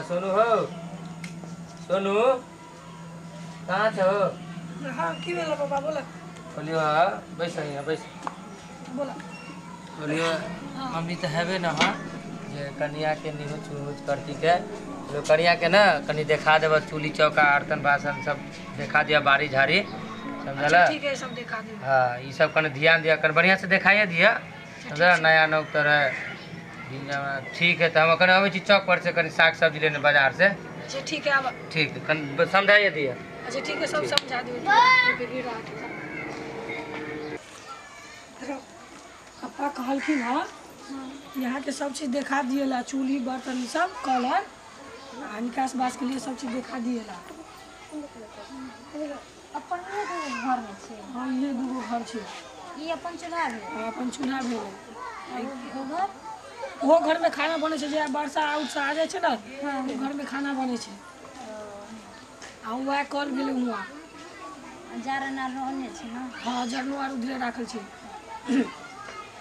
सोनू हो, सोनू कहाँ छौ? हाँ की भेल बाबा बोला। बोलियो हाँ बैस यहाँ बैस। बोला। बोलियो मम्मी तो हेबे न हाँ जे कनिया के निहुच उहुच करती के जो कनिया के ना कनी देखा देब चूल्ही चौका बर्तन बासन सब देखा दिया बाड़ी झाड़ी समझला। ठीक है सब देखा दे। हाँ ये सब कने ध्यान दिया कन बढ़िया से देखाइए दिया समझला। नया नौ तरह ठीक है। तो हम कने अबै छी चौक पर से कनी साग सब्जी लेने बाजार से। अच्छा ठीक है अब ठीक है कन समझाइए दिया। अच्छा ठीक है सब समझा दियो। पापा कहलखिन हाँ यहाँ के सब चीज देखा दिएला चूल्ही बर्तन सब कलर आ निकास बास के लिए सब चीज देखा दिएला। अपन घर में छे? हाँ ये दूगो घर छे। ई अपन चूल्हा भेल? हाँ अपन चूल्हा भेल। ओ घर? वो घर में खाना बने छे, जे वर्षा आउट आ जाए छे ना। हाँ। वो घर में खाना बने छे। आ वह कल गेल हुआ जारन आर रहने छे ना? हाँ जरनो आर उधरे राखल छे।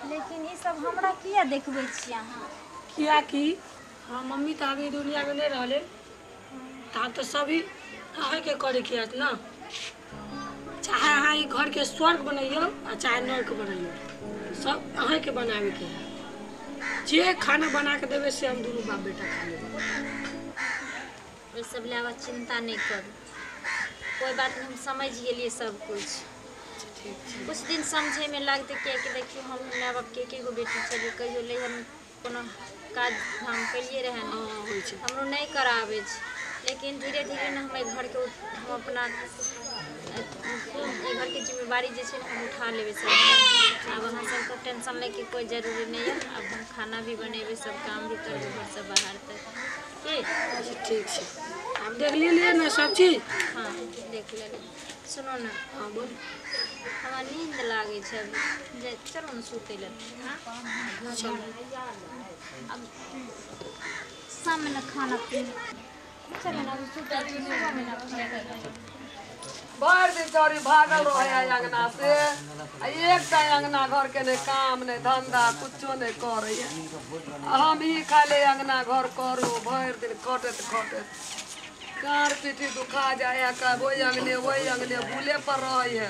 लेकिन ई सब हमरा किया देखबै छी अहाँ? किया कि हाँ मम्मी तो अभी दुनिया में नहीं रहले तब तो सभी अहाँ के करे के ना, चाहे अहाँ ई घर के स्वर्ग बनैयो आ चाहे नर्क बनैयो सब अहाँ के बनावे के है। जे खाना बना के देवे से हम दोनों बाप बेटा खा लेबै। ओहि सब ले चिंता नहीं करू, कोई बात नहीं, हम समझ गेलिए सब कुछ। कुछ दिन समझे में लगते कियाकि देखियो हम माय बाप के एके गो बेटी छलियै, कहियो ले हम कोनो काज धाम केलिए रहे नहीं, हमरो नहीं कराबै छै। लेकिन धीरे धीरे ने हम एहि घरके हम अपना एहि घरके जिम्मेवारी जे छै ने हम उठा लेबै सब। आब अहाँ सबके टेंशन लैके कोई जरूरी नहीं है। आब हम खाना भी बनेबै सब काम भी करबै घरसँ बाहर तक की। ठीक छै आब देख लेलियै ने सब चीज? हाँ देख लेलियै। सुनो ना। हाँ बोल। हमरा नींद लागै छै अभी, जे चलो ने सुतै लए। चलो अब शाममे ने खाना पीना चलो ना सुतै छी सुबहमे ना। भरि दिन चोरी भागल रहे है अंगना से, एकटा अंगना घर के नहीं काम नहीं धंधा कुछो नहीं करे है। हम ही खाली अंगना घर करू भरि दिन खटैत खटैत डाँड़ पीठी दुखा जाए है। कब वही अंगने बुले पर रहे है।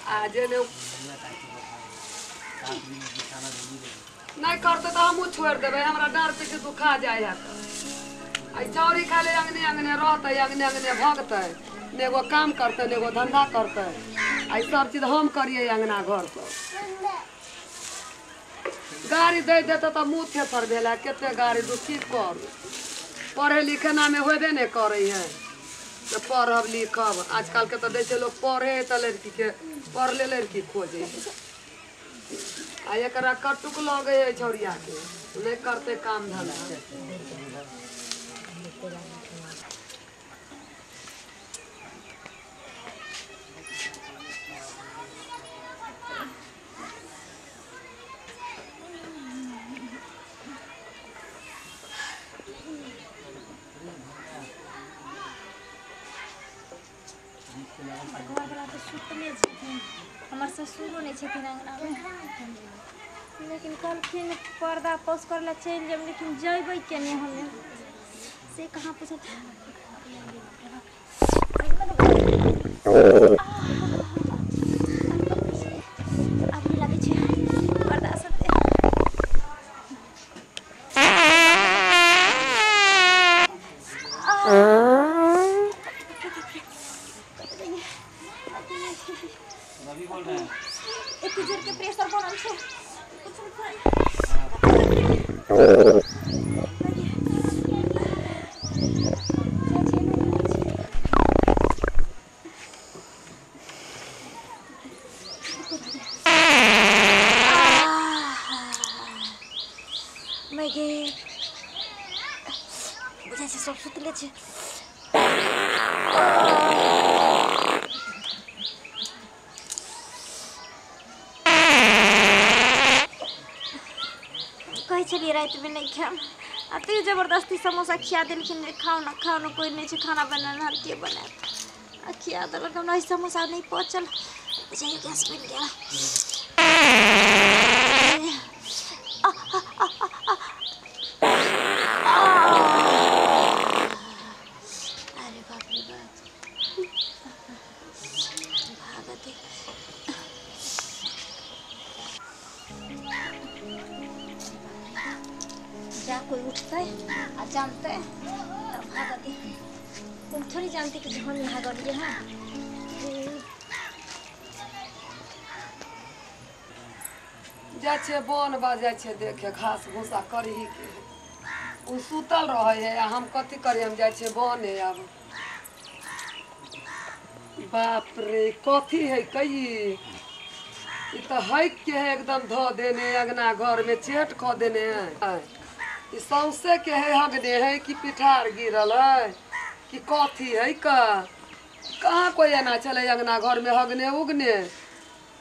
आ जे नहीं करते तो हमहूँ छोड़ देबै, हमरा डाँड़ पीठी दुखा जाए है। आ चौरी खाली अंगने अंगने रहते अंगने अंगने भगतै, ने एगो काम करते ने एगो धंधा करते। आ सब चीज हम करिए अंगना घर पर। गाड़ी दे देते तो मुँह थेथर भेल है, कते गाड़ी दू की करू। पढ़े लिखे नामे होबे नहीं करे है तो पढ़ब लिखब। आजकल के तो दै छै लोग पढ़े तो लड़की के पढ़ले लड़की खोजे। आ एकरा कटुक लगे है छौड़िया के, नहीं करते काम धंधा। घरवला तऽ सुतले छथिन, हमर ससुरो नहि छथिन अङ्गनामे, लेकिन कहलखिन पर्दा पोस करै लए चलि जायब, लेकिन जयबै केने हमे से कहाँ पूछल। आब नहि लागै छै पर्दा सब। एते जोर के प्रेशर बनल छै कुछ नहीं। बुझाइ छै सब सुतले छै। कहै छलियै रातिमे नहि खायब, आ तैयो जबरदस्ती समोसा खिया देलखिन जे खाउ ना खाउ ना, कोइ नहि छै खाना बनेनहार के बनायत, आ खिया देलक। हमरा ई समोसा नहि पचल, बुझाइए गैस बनि गेल। बाप रे बाप भागते जा कोई उठते आ जानते तब भागते। तुम थोड़ी जानते कि हम यहाँ गलिए हैं। जाइ छियै बन बाज जाइ छियै देखे घास भूसा करही के ओ सुतल रहै है आ हम कथी करी, हम जाइ छियै बने। आब बाप रे कथी है कई ई तऽ हक के है एकदम धऽ देने अंगना घर में चेट कऽ देने है। ई सौंसे के है हगने है कि पिठार गिरल है कि कथी है का, कहाँ कोई एना चले अंगना घर में हगने उगने।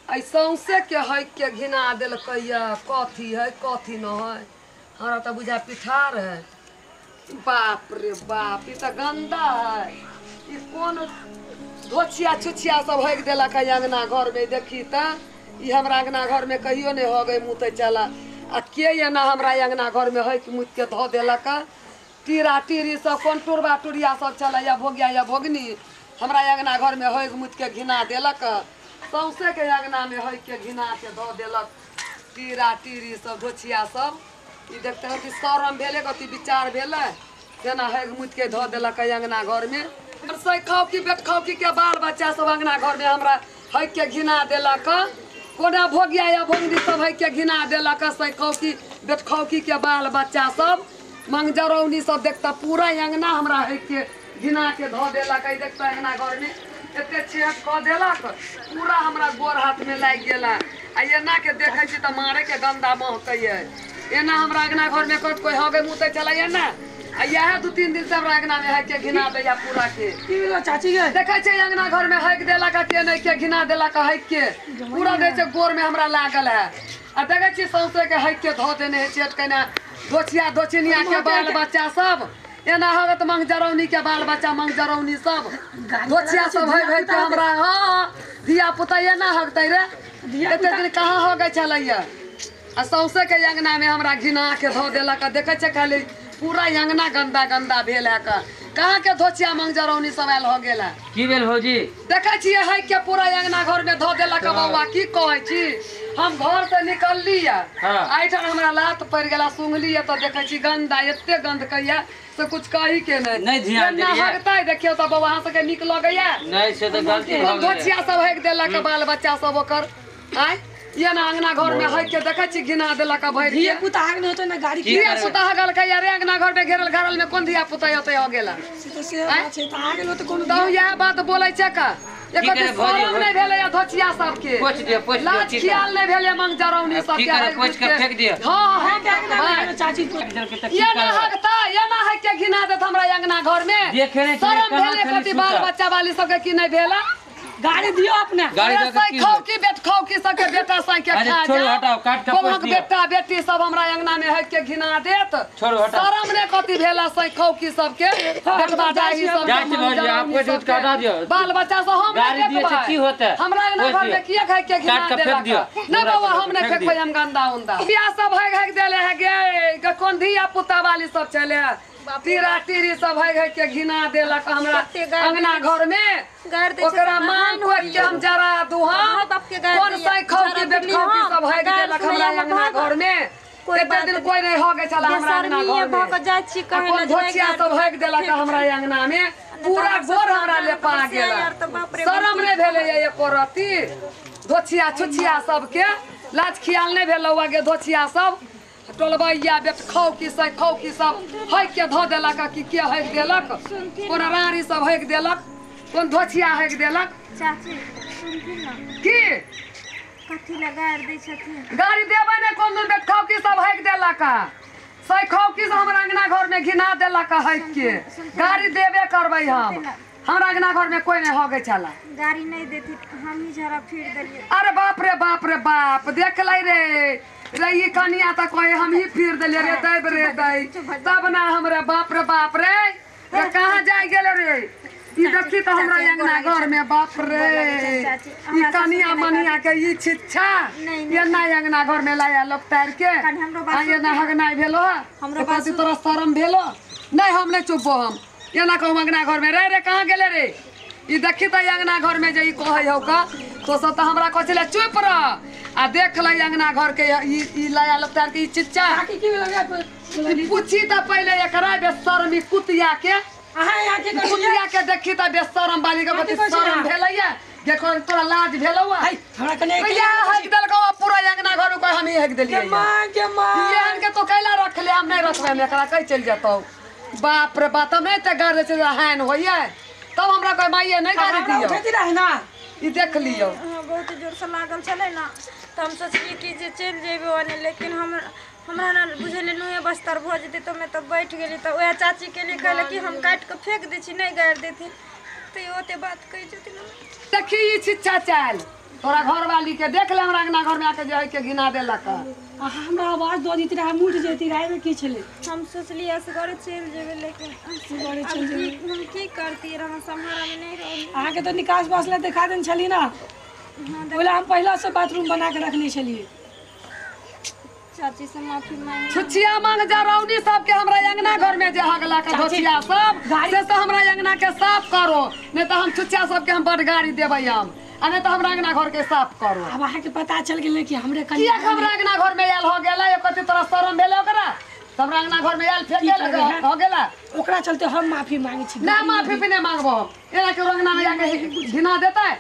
ऐ सौंसे के हक के घिना देलकै कथी है कथी न है, हमरा तऽ बुझा पिठार है। बाप रे बाप ई तऽ गंदा है, ई कोन धोछिया छुछिया सब हक देलक है अंगना घर में। देखी तऽ ई हमरा अंगना घर में कहियो नहीं हो गई मुँह चला आ के एना हमरा अंगना घर में हक मुँह के धऽ देलक। टीरा टीरी सब कोन टुरबा टुरिया सब चलै या भोगिया या भोगनी हमरा अंगना घर में हक मुँह के घिना देलक। सौंसे के अंगना में हक के घिना के धऽ देलक टीरा टीरी सब धोछिया सब। ई देखते हैं कि शरम भेलै कथी विचार भेलै तेना हक मुँह के धऽ देलक अंगना घर में। खाओ की बेट खाओ की के बाल बच्चा सब अंगना घर में हमरा हक के घिना देलक। कोना भोगिया या भोगनी सब हक के घिना देलक। सैखाओ की बेट खाओ की के बाल बच्चा सब मंगजरौनी सब देखता पूरा अंगना हमरा हक के घिना के धऽ देलक। देखता अंगना घर में एते छेद कऽ देलक पूरा हमरा गोर हाथ में लागि गेल। आ एना के देखै छी तऽ मारे के गंदा महकैया। एना हमरा अंगना घर में कत कोई हगे मुँह चलैया ना आ इएह 2-3 दिन से हमरा अंगना में हक के घिना दैया पूरा के। की भेलो चाची गे? देखै छै अंगना घर में हक देलक के नहि के घिना देलक हक के पूरा दै छै गोर में हमरा लागल है। आ देखै छी सौंसे के हक के धऽ देने है चेट केना धोछिया धोछिनिया के बाल बच्चा सब एना होगत मंगजरौनी के बाल बच्चा मंगजरौनी सब धोछिया सब है है के हमरा। हाँ धिया पुता एना हगतै रे, एते दिन कहाँ हो गए छलैया। आ सौंसे के अंगना में हमरा घिना के धऽ देलक। देखै छै खाली पूरा अंगना गंदा गंदा भेल है का, कहाँ के धोछिया मंगजरौनी सब आयल हो गेल है। की भेल भौजी? देखै छियै है के पूरा अंगना घर में धऽ देलक। बौआ की कहै छी, हम घर से निकलली एहिठाम हमरा लात पड़ि गेला सुंघली तऽ देखै छी गंदा एते गंद कैया से कुछ कही के नहीं। ध्यान हगतै देखियौ तऽ बौआ अहाँ सबके नीक लगैया नहीं? से तऽ गलती भऽ गेलै। धोछिया सब हक देलक बाल बच्चा सब ओकर आय ये ना अंगना घर में हक के देखै छी घिना देलक भरि। धिया पुता हग नहि होतै ना गाड़ी धिया पुता हगल के यार अंगना घर में घेरल घरल में कोन धिया पुता होतै हो गेला से तऽ से बात छै। तऽ आ गेलो तऽ कोनो तऽ इएह बात बोलै छै का एको दिन शरम नहि भेलै या धोछिया सबके पोछ दियौ, पोछ दियौ, लाज खियाल नहि भेलै मंगजरौनी सबके। पोछ के फेंक दियौ। हां हम चाची ये ना हगता ये ना हक के घिना देत हमरा अंगना घर में। शरम भेलै कथी बाल बच्चा वाली सबके की नहि भेला। गाड़ी दियो अपने गाड़ी दऽ के खाओ की बेट खाओ की सबके बेटा साई के खा छोड़ो हटाओ काट के पोछ दियो। बेटा बेटी सब हमरा अंगना में हक के घिना देत। छोड़ो हटाओ शरम ने कथी भेला सै खाओ की सबके बेटवा जाही सब बाल बच्चा सब हम गाड़ी दिए से की होतै? हमरा अंगना घर में किया खाय के घिना देलक? नै बौआ हम नै फेकबै, हम गंदा उंदा बियाह सब हक हक देले है गे। कोन धिया पुता वाली सब चले तीरा टीरी सब हक हक के घिना देलक हमरा अंगना घर में। ओकरा मांग के हम जरा दुहा कोन सै खाओ की बेट खाओ की सब हक देलक हमरा अंगना घर में। एते दिन कोई नहीं हो गए छला हमरा अंगना घर में। जाइ छी कहै कोन धोछिया सब हक देलक हमरा अंगना में पूरा गोर हमरा लेपा गेल। शरम नहि भेलै एको रत्ती धोछिया छुछिया सबके लाज खियाल नहि भेलौ गे। धोछिया सब टोलबैया बेट खाओ की सै खाओ की सब हक के धऽ देलक कि के हक देलक, कोन राड़ी सब हक देलक, कोन धोछिया हक देलक। चाची सुनथिन ना की कथी लए गारि दै छथिन? गाड़ी देबै ने कोन दिन बेट खाओ की सब हक देलक सै खाओ की सब हमरा अंगना घर में घिना देलक हक के। गाड़ी देबे करबै हम, हमरा अंगना घर में कोई नहीं हगै छला। गाड़ी नहीं देती हम ही जरा फिर देलियै। अरे बाप रे बाप रे बाप देख लै रे रे ई कनिया तऽ कहे हम ही फिर देलियै रे दैब रे दै तब ना हमरा बाप रे बाप रे रे कहाँ जाय गेलै रे ई देखी तऽ हमरा अंगना घर में बाप रे ई कनिया मनिया के ई छिच्छा एना अंगना घर में लाया लोग तार के आ एना हगनाइ भेलो। हमरा तोरा शरम भेलो? नहीं हम नहीं चुपबो, हम एना कहू अंगना घर में रे रे कहाँ गेले रे ई देखी त अंगना घर में जे ई कहै हौ का तो सब त हमरा कहै छलै चुप रह आ देख ले अंगना घर के ई ई लाया लपटार के ई चिच्चा काकी की लगे पूछी त पहिले एकरा बेशर्मी कुतिया के अहाँ यहाँ के कहै कुतिया के देखी त बेशरम बाली के बती शरम भेलैया देखो तोरा लाज भेलौ है हमरा कने भैया हक देलकौ पूरा अंगना घर को हम ही हक देलियै के मां के मां एहन के तो कैला रखले हम नहीं रखबै हम एकरा कै चलि जेतौ बाप रे बाप तब नहीं ते गाड़ दै हैन होइए तब हमरा कोई माइये नहीं गाड़ी हमरा दियौ उठैती रहे ना ई देख लियौ हाँ बहुत जोरसँ लागल छलै ने तऽ हम सोचलियै कि जे चलि जेबै ओने लेकिन हम हमरा ने बुझलियै नुए बस्तर भऽ जेतै तऽ हमे तऽ बैठ गेली तऽ उएह चाची केलियै कहलक कि हम काटि कऽ फेंक दै छी नहि गाड़ि देथिन तऽ ओते बात कहै छथिन हमरा। देखी ई छिच्छा चाल तोरा घरवाली के देख ले हमरा अंगना घर में आके जे है के घिना देलक अहाँ हमरा आवाज दऽ दैत रहे हम उठि जैती रहे एहिमे की छलै हम सोचलियै असगरे चलि जेबै लेकिन असगरे आब चलि जेबै। हम की करतियै हमरा सम्हारामे नहि रहलै। अहाँके तऽ निकास बास लए देखा देने छली ना ओहि हम पहिला से बाथरूम बना के रखने छलियै। चाची से माफी मांग छुछिया मांग जरौनी सबके हमरा अंगना घर में जे हगला के धोतिया सब से से हमरा अंगना के साफ करो नहीं तो हम छुछिया सबके हम बड़ गाड़ी देबै हम आ नहीं तो हमरा अंगना घर के साफ करो। आब अहाँके पता चल गेलै कि हमरे कनिया किया हमरा अंगना घर में आयल हो गेला एक कथी तोरा शरम भेलै ओकरा हमरा अंगना घर में आयल फेक गेल हो गेला ओकरा चलते हम माफी मांगे छी। ना माफी भी नहीं मांगबो एना के अंगना में जाके घिना देतै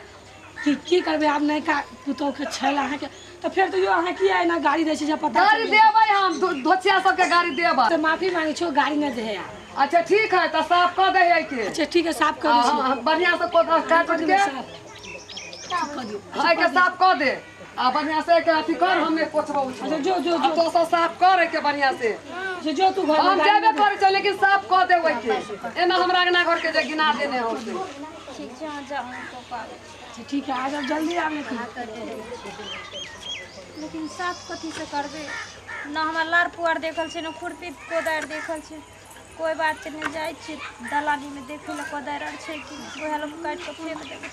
की करबै आब नयका पुतोह के छल अहाँके तऽ फेर तो अहाँ किया एना गाड़ी दै छी जब पता गाड़ी देबै हम धोतिया सबके गाड़ी देबै तऽ माफी मांगे छो गाड़ी नहि दे आब। अच्छा ठीक है तो साफ कर दे है के। अच्छा ठीक है साफ कर दै छी बढ़िया से काट के हाय के साफ कर दे आ बढ़िया से के अथी कर हमने पोछबो। अच्छा जो जो जो तो सब साफ कर के बढ़िया से जो जो तू घर हम जेबे करे छ लेकिन साफ कर देबै के एना हमरा अंगना घर के जे गिना देने हो से। ठीक छै अहाँ जाउ पापा। अच्छा ठीक है आ जाओ जल्दी आब लेकिन साफ कथी से करबै ना हमरा लार पुआर देखल छै ना खुरपी कोदारि देखल छै कोइ बात नहि जाइ छी दलानीमे देखै लए कोदारि आर छै कि नहि उएह लए काटि कऽ फेंक देबै।